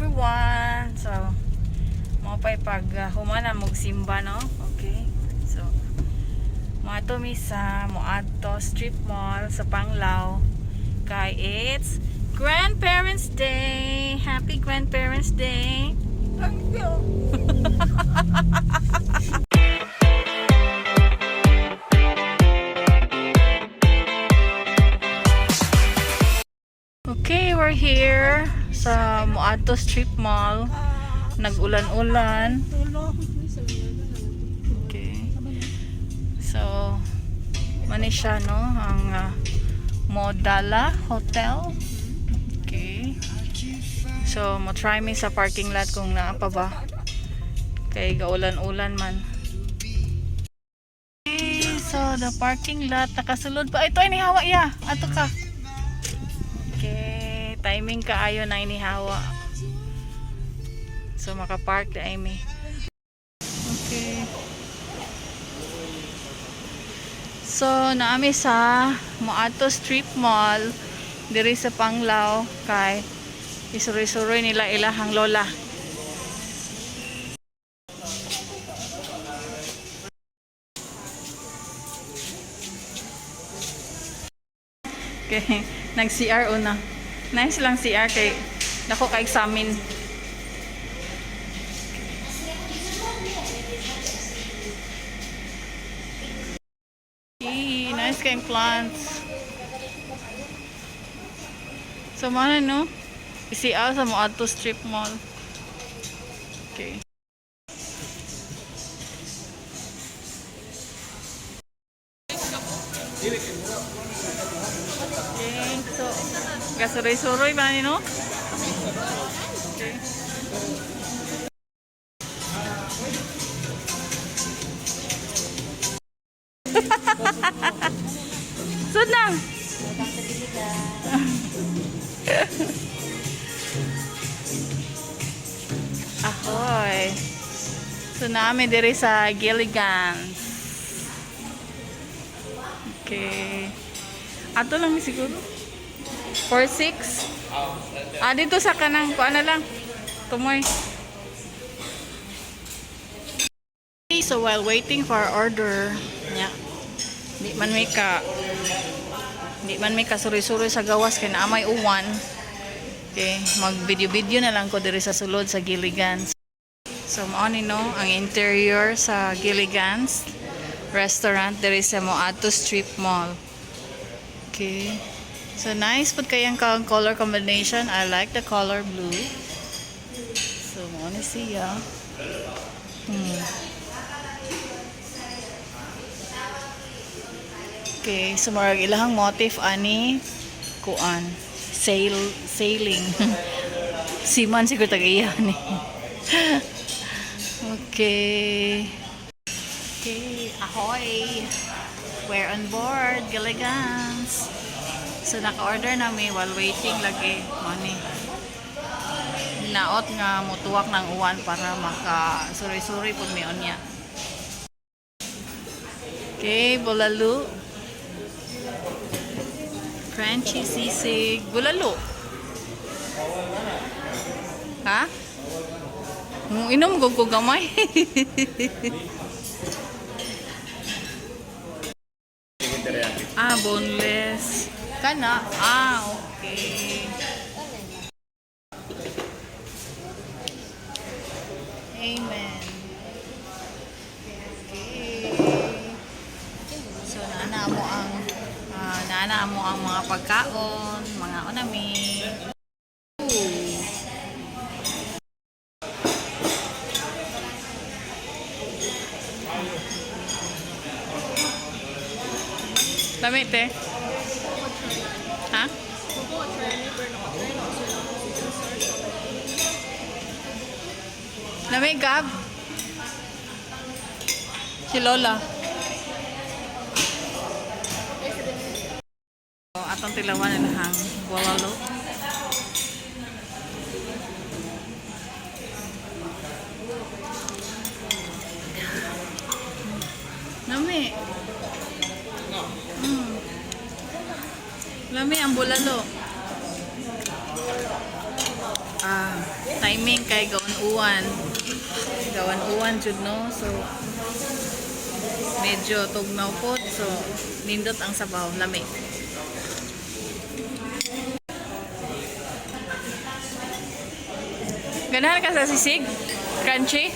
Everyone! So, mao pa'y pag humana mog simba, no? Okay. So, moadto mi sa Moadto Strip Mall sa Panglao kay it's Grandparents' Day! Happy Grandparents' Day! Thank you. Okay, we're here sa Moadto Strip Mall. Nag-ulan-ulan. Okay. So, mani siya, no? Ang Modala Hotel. Okay. So, mo try mi sa parking lot kung naa pa ba. Kay gaulan-ulan man. Okay, so the parking lot nakasulod pa. Ito ay nihawa ya. Ato ka. Okay, timing kaayo na inihawa. So makapark na mi. Okay. So naami sa Moato Strip Mall diri sa Panglao kay isuroy-suroy nila ilahang lola. Okay, nag-CR una. Nice lang CR kay dako ka examine. Hey, nice kayong plants. So, mana no? CR sa Moadto Strip Mall. Okay. Okay, so, gasuroy-suroy ba ni no? Okay. Sud na! Ahoy! So naami diri sa Gilligan's. Okay. Ato lang siguro. 4-6. Ah, dito sa kanang kuan na lang. Tumoy. Okay, so while waiting for our order, nya. Di man may kasuroy-suroy sa gawas kay naa may uwan. Okay, mag video-video na lang ko diri sa sulod sa Gilligan's. So mao ni no ang interior sa Gilligan's restaurant diri sa Moato Strip Mall. Okay. So nice pud kay ang color combination. I like the color blue. So mao ni siya. Okay, so murag ilahang motif ani kuan sail sailing. Seaman siguro tag iya ni. Okay. Okay, ahoy. We're on board, Gilligan's. So naka-order nami while waiting lagi money. Naot nga mutuwak ng uwan para maka suroy-suroy pud mi unya. Okay, bulalo. Crunchy sisig. Bulalo. Ha? Mo inom ko ko gamay. Ah, boneless. Kana. Ah, okay. Amen. Okay. So, naana mo ang mga pagkaon, mga unami. Ooh. Lami, te. Ha? Lami, Gab. Si Lola. Oh, atong tilawan ilahang bulalo. Lami. Lami ang bulalo. Ah, Timing kay gawan uwan. Gawan uwan jud, no. So medyo tugnaw po. So nindot ang sabaw, lami. Ganahan ka sa sisig? Crunchy?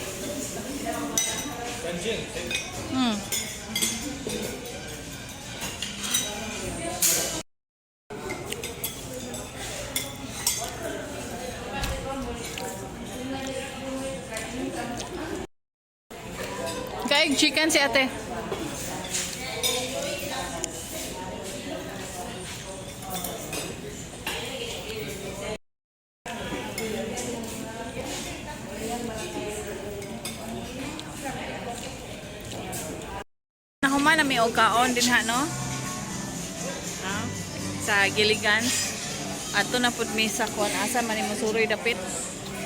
Kay chicken si ate. Nahuman na may og kaon din ha, no? Ha? Sa Gilligan's. Ato na pud mi sa kuan, asa man ni musuroy dapit.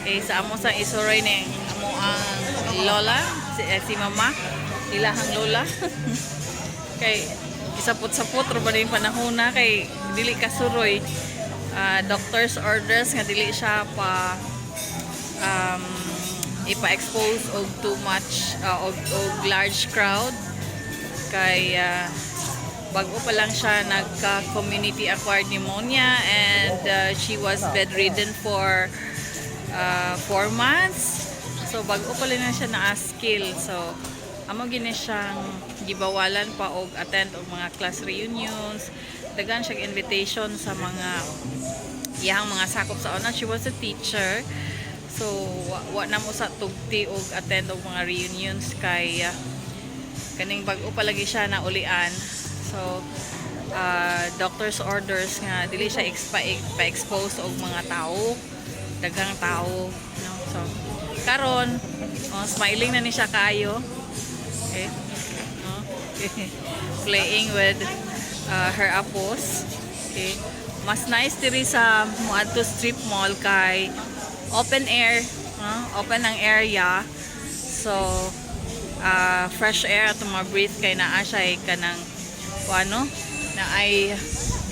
Kay sa amo sa isuroy ni amo ang lola, si mama, ilahang lola. Kay isapot-sapot ra ba rin panahon na kay dili ka suroy. Ah, doctor's orders nga dili siya pa ipa-expose og too much og large crowd kay bago pa lang siya nagka-community acquired pneumonia and she was bedridden for 4 months. So bago pa lang na siya na-skill. So amo gini siyang gibawalan pa og attend og mga class reunions. Daghan siya invitation sa mga iyang mga sakop sa una. She was a teacher. So wa na mo sa tugti og attend og mga reunions kay kaning bag-o pa lagi siya na ulian. So doctor's orders nga dili siya pa-expose og mga tao, daghang tao, no? So karon, oh, smiling na ni siya kaayo. Okay. No? Playing with her apos. Okay. Mas nice diri sa Muadto Strip Mall kay open air, no? Open ang area. So fresh air at ma-breathe kay naa siya ay kanang o ano na ay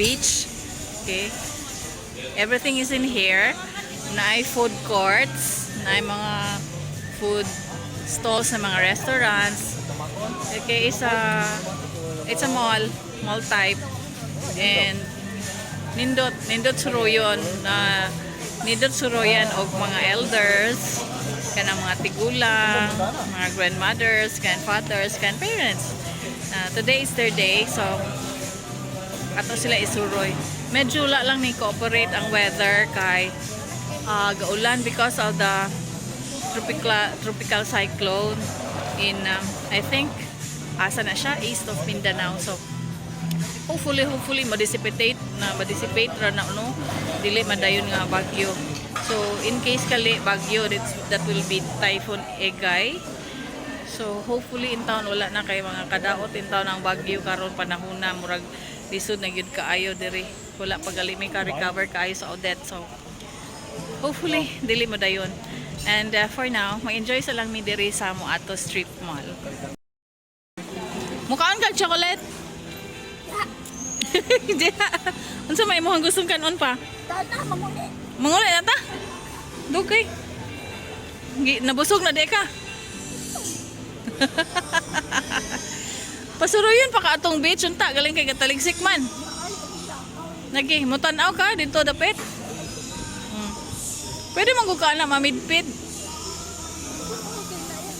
beach. Okay. Everything is in here. Naay food courts, naay mga food stalls sa mga restaurants. Okay, it's a mall, mall type. And nindot, nindot suroyon na nindot suroyan og mga elders, kanang mga tigulang, mga grandmothers, grandfathers, grandparents. Today is their day, so ato sila isuroy. Medyo wala lang ni cooperate ang weather kay gaulan because of the tropical cyclone in I think asa na siya, east of Mindanao. So hopefully ma-dissipate na, ma-dissipate ra na, no, dili madayon nga bagyo. So in case kali bagyo, that will be Typhoon Egay. So hopefully in town wala na kay mga kadaot in town ang bagyo karon panahon na murag lisod na gyud kaayo diri. Wala pa gali may ka-recover kaayo sa Odette. So hopefully dili mo dayon. And for now, mag-enjoy sa lang mi diri sa Muato Strip Mall. Mukaon kag chocolate? Hindi. Unsa may imong gustong kanon pa? Tata, manguli. Manguli na ta. Dugay. Nabusog na di ka. Pasuruyon pa ka atong beach unta galing kay kataligsik man. Nagi, mutan-aw ka dito dapit. Pwede man gud ka na mamidpid.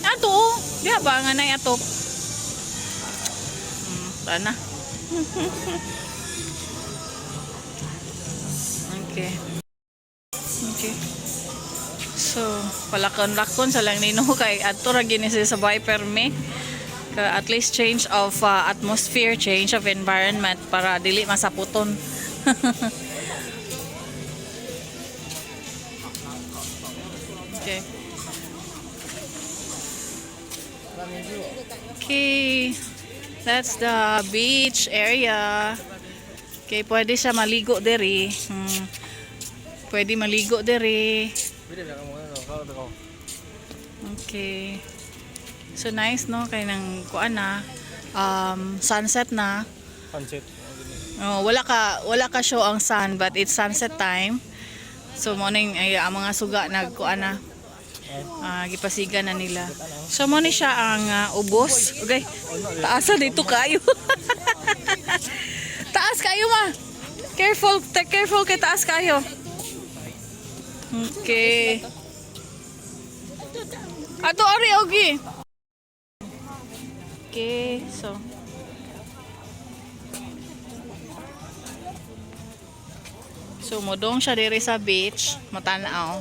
Ato oh. Diha ba nga nay ato? Tana. Okay. Okay. So, palakon-lakon sa lang nino kay adto ra gini siya sa bahay perme. Ka at least change of atmosphere, change of environment para dili masaputon. Okay. Okay. That's the beach area. Okay, pwede siya maligo diri. Pwede maligo diri. Okay. So nice, no, kay nang kuan na sunset na. Sunset. Oh, wala ka show ang sun but it's sunset time. So mo ning ay, ang mga suga nagkuan na. Ah, gipasiga na nila. So mo ni siya ang ubos. Okay. Taasa dito kayo. Taas kayo, ma. Careful, take careful kay taas kayo. Okay. Ato ari ogi. Okay, so modong siya diri sa beach, matanaw.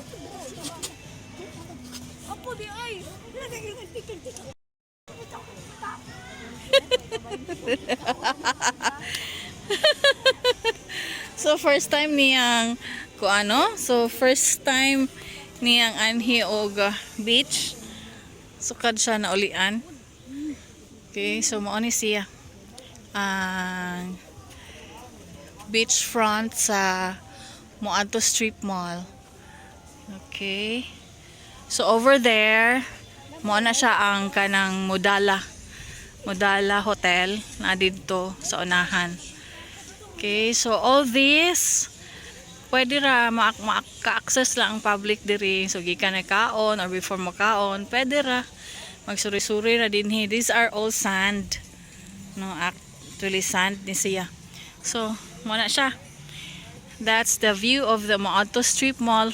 Apo di ay. So first time niyang ko ano? So first time niyang anhi og beach. Sukad siya na ulian. Okay, so mao ni siya ang beach front sa Moadto Strip Mall. Okay. So over there, mao na siya ang kanang Modala. Modala Hotel na didto sa unahan. Okay, so all this pwede ra maka-access lang ang public diri. So gikan na kaon or before makaon, pwede ra magsuri-suri ra dinhi. These are all sand. No, actually sand ni siya. So, mo na siya. That's the view of the Moadto Strip Mall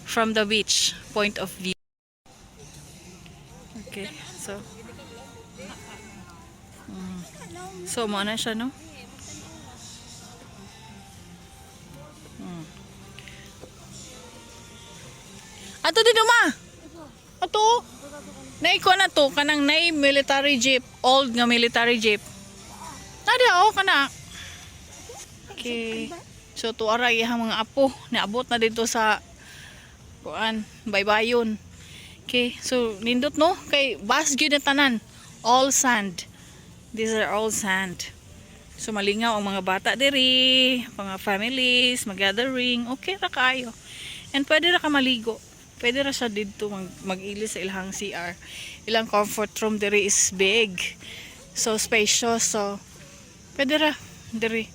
from the beach point of view. Okay, so So mo na siya, no? Ato dito, ma. Ato. Nay ko na to kanang nay military jeep, old nga military jeep. Nadi oh kana. Okay. So tuara iyang mga apo niabot na dito sa kuan baybayon. Okay, so nindot, no, kay bas gyud na tanan. All sand. These are all sand. So malingaw ang mga bata diri, mga families, mag-gathering, okay ra kaayo. And pwede ra ka maligo. Pwede ra siya didto mag-ili sa ilang CR. Ilang comfort room diri is big. So spacious. So pwede ra diri.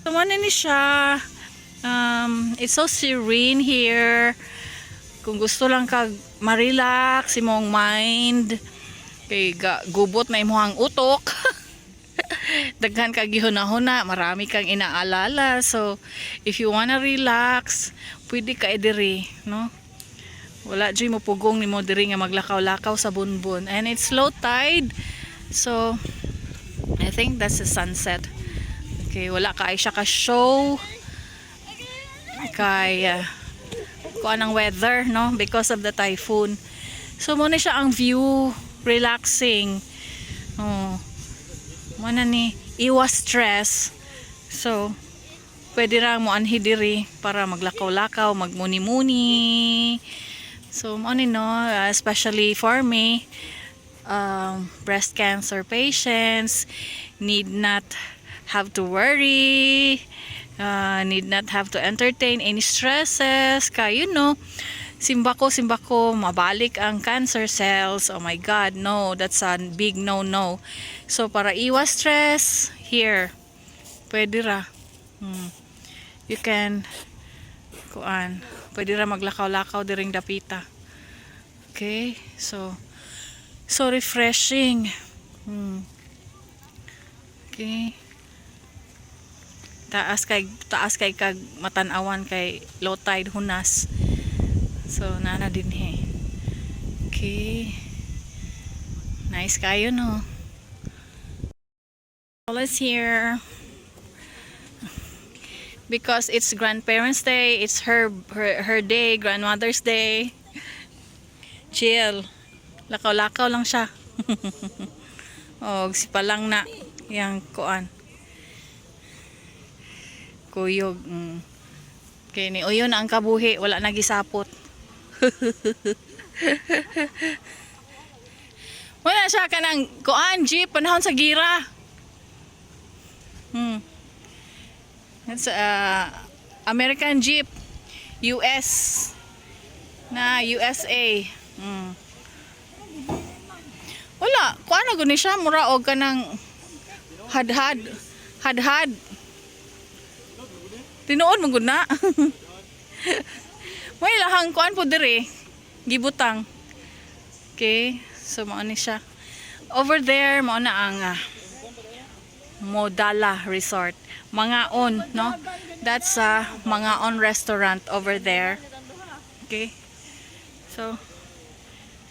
So mo na ni siya. It's so serene here. Kung gusto lang kag ma-relax imong mind kay gubot na imong utok. Daghan kag gihuna-huna, marami kang inaalala. So, if you wanna relax, pwede ka diri, no? Wala jud mo pugong nimo diri nga maglakaw-lakaw sa bunbun. And it's low tide. So, I think that's the sunset. Okay, wala ka ay siya ka show kay kuan ang weather, no? Because of the typhoon. So, mo na siya ang view, relaxing. Oh. Mo na ni iwas stress. So, pwede ra mo anhi diri para maglakaw-lakaw, magmuni-muni. So, mo ni, no, especially for me, breast cancer patients need not have to worry, need not have to entertain any stresses. Kay, simbako, simbako, mabalik ang cancer cells. Oh my God, no, that's a big no-no. So, para iwas stress, here, pwede ra. You can, kuan, pwede ra maglakaw-lakaw diring dapita. Okay, so refreshing. Okay. Taas kay kag matanawan kay low tide hunas. So nana dinhi. Okay. Nice kayo, no? All is here. Because it's Grandparents' Day, it's her day, Grandmother's Day. Chill. Lakaw-lakaw lang siya. Oh, sipalang na yang kuan. Kuyog. Kay ni uyon ang kabuhi, wala na gisapot. Wala siya kanang kuan jeep panahon sa gira. That's American jeep. US na USA. Wala, kuan na gud ni siya, mura og kanang hadhad. Hadhad. Tinuod man gud na. May lahang kuan po diri. Gibutang. Okay, so mao ni siya. Over there mao na ang Modala Resort. Mangaon, no? That's Mangaon Restaurant over there. Okay. So,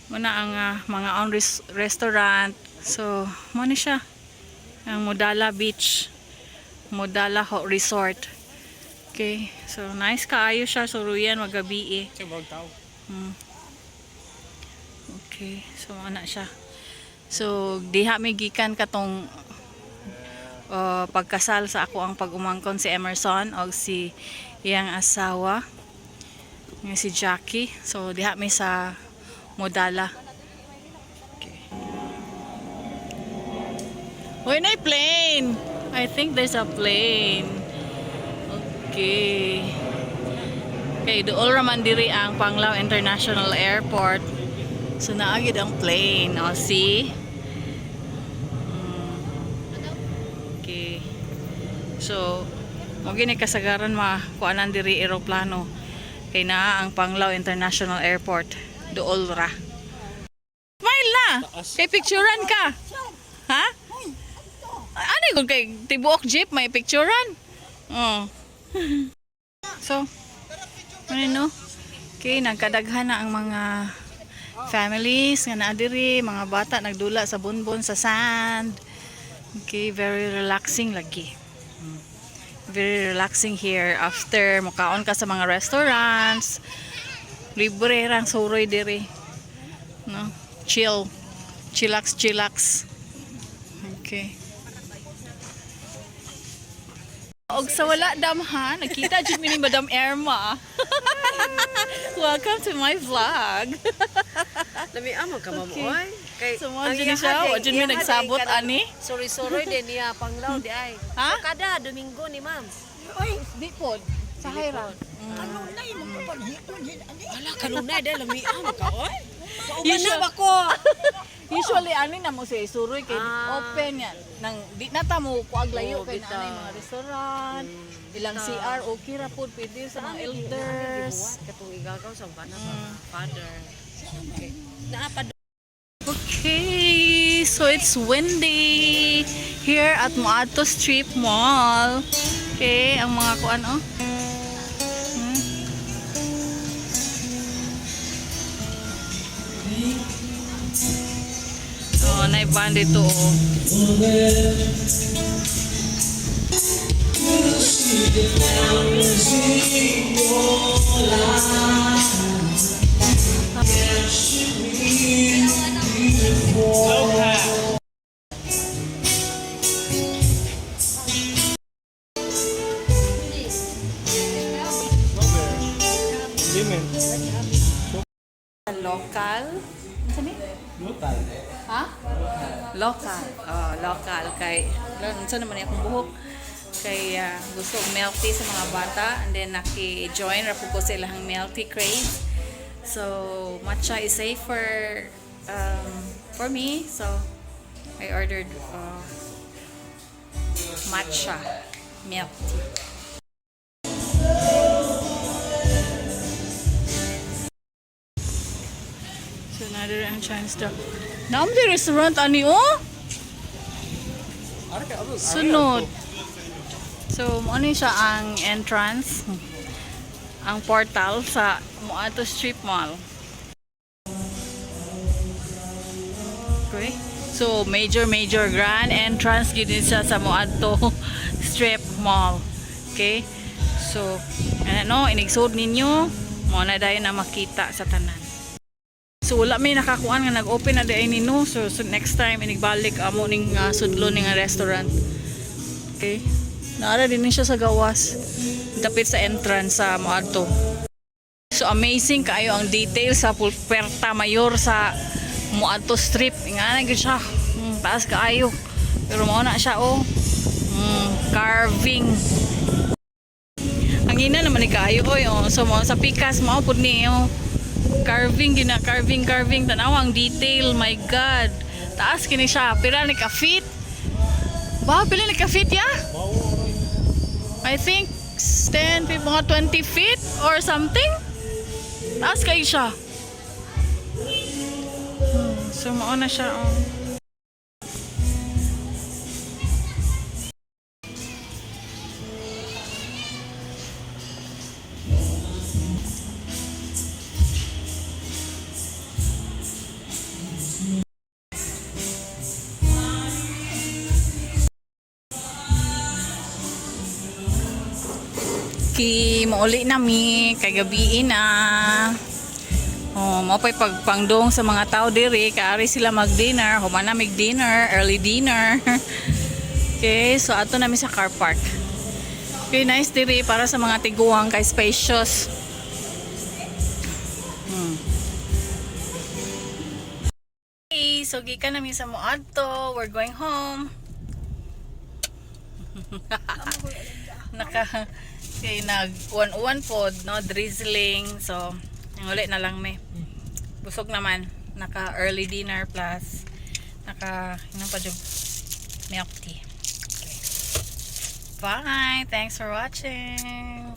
muna ang Mangaon Restaurant. So, mao ni siya. Ang Modala Beach. Modala Resort. Okay. So, nice kaayo siya. Suruyan magabi eh. Okay. So, ana siya. So, diha mi gikan katong pagkasal sa ako ang pag-umangkon si Emerson og si iyang asawa nga si Jackie. So, diha mi sa Modala. Okay. Uy, na plane! I think there's a plane. Okay. Okay, dool raman diri ang Panglao International Airport. So, naa gyud ang plane. O, see? Okay. So, mo gini kasagaran makuanan diri eroplano. Kay naa ang Panglao International Airport. Dool ra. Smile na! Kay picturean ka. Ha? Ano yung kay tibuok jeep may picturean? Oh. So, ano no? Okay, nagkadaghan na ang mga families nga naa diri, mga bata nagdula sa bonbon sa sand. Okay, very relaxing lagi. Very relaxing here after mukaon ka sa mga restaurants. Libre rang suroy diri. No? Chill. Chillax, chillax. Okay. Og sa wala dam ha, nakita jud mi ni Madam Erma. Welcome to my vlog. Lami amo ka ma'am Okay. oy. Kay So, mo ang dyan iya siya, ka wa din- dyan mi iya ka nagsabot, din kanang ani? Suri-suroy din niya panglaw di ay. Ha? So, kada Domingo ni ma'am. Di pod. Sa hayra. Ala kanunay dai lami amo ka oy. Kauban Usual- na ba ko? Usually ani na mo sa isuroy kay open yan. Nang di na ta mo kuag layo Oo, kay bitaw. naanay mga restaurant, ilang CR okay ra pod pwede sa mga elders. Katong igagaw sa bana ba father. Okay. Naa pa Okay, so it's windy here at Moato Strip Mall. Okay, ang mga kuan oh. Oh, naiband dito oh. Local. Ano ni? Local. Ha? Local. Oh, local kay unsa naman akong buhok kay gusto og milk tea sa mga bata and then naki-join ra pud ko sa ilang milk tea craze. So, matcha is safer for me. So, I ordered matcha milk tea. So, another ang chance to. Naam di restaurant ani oh. Sunod. So, mo ni siya ang entrance, ang portal sa Moato Strip Mall. Okay. So, major, major grand entrance gid ni siya sa Moato Strip Mall. Okay? So, ano, inigsod ninyo, mo na dayon na makita sa tanan. So wala may nakakuan nga nag-open na diay ni no. So next time inigbalik amo ning sudlo ning nga restaurant. Okay. Naara din ni siya sa gawas. Dapit sa entrance sa Moadto. So amazing kaayo ang detail sa Puerta Mayor sa Moadto Strip. Nga na gyud siya. Taas kaayo. Pero mao na siya oh. Carving. Ang ina naman ni kaayo oy oh. So mo sa pikas mao pud ni oh. Carving gina carving carving tanaw ang detail, my God. Taas kini siya pila ni ka feet? Ba pila ni ka feet ya? I think 10 feet, mga 20 feet. or something. Taas kay siya. So mao na siya, oh. Ki mauli na mi kay gabii na. Oh, mao pa'y pagpangdong sa mga tao diri, kaari sila mag-dinner, human na mig dinner, early dinner. Okay, so ato nami sa car park. Okay, nice diri para sa mga tiguang kay spacious. Okay, so gikan nami sa Moadto, we're going home. Naka kay nag uwan-uwan pod, no, drizzling. So, ang uli na lang may. Busog naman. Naka early dinner plus naka inom pa jud milk tea. Okay. Bye. Thanks for watching.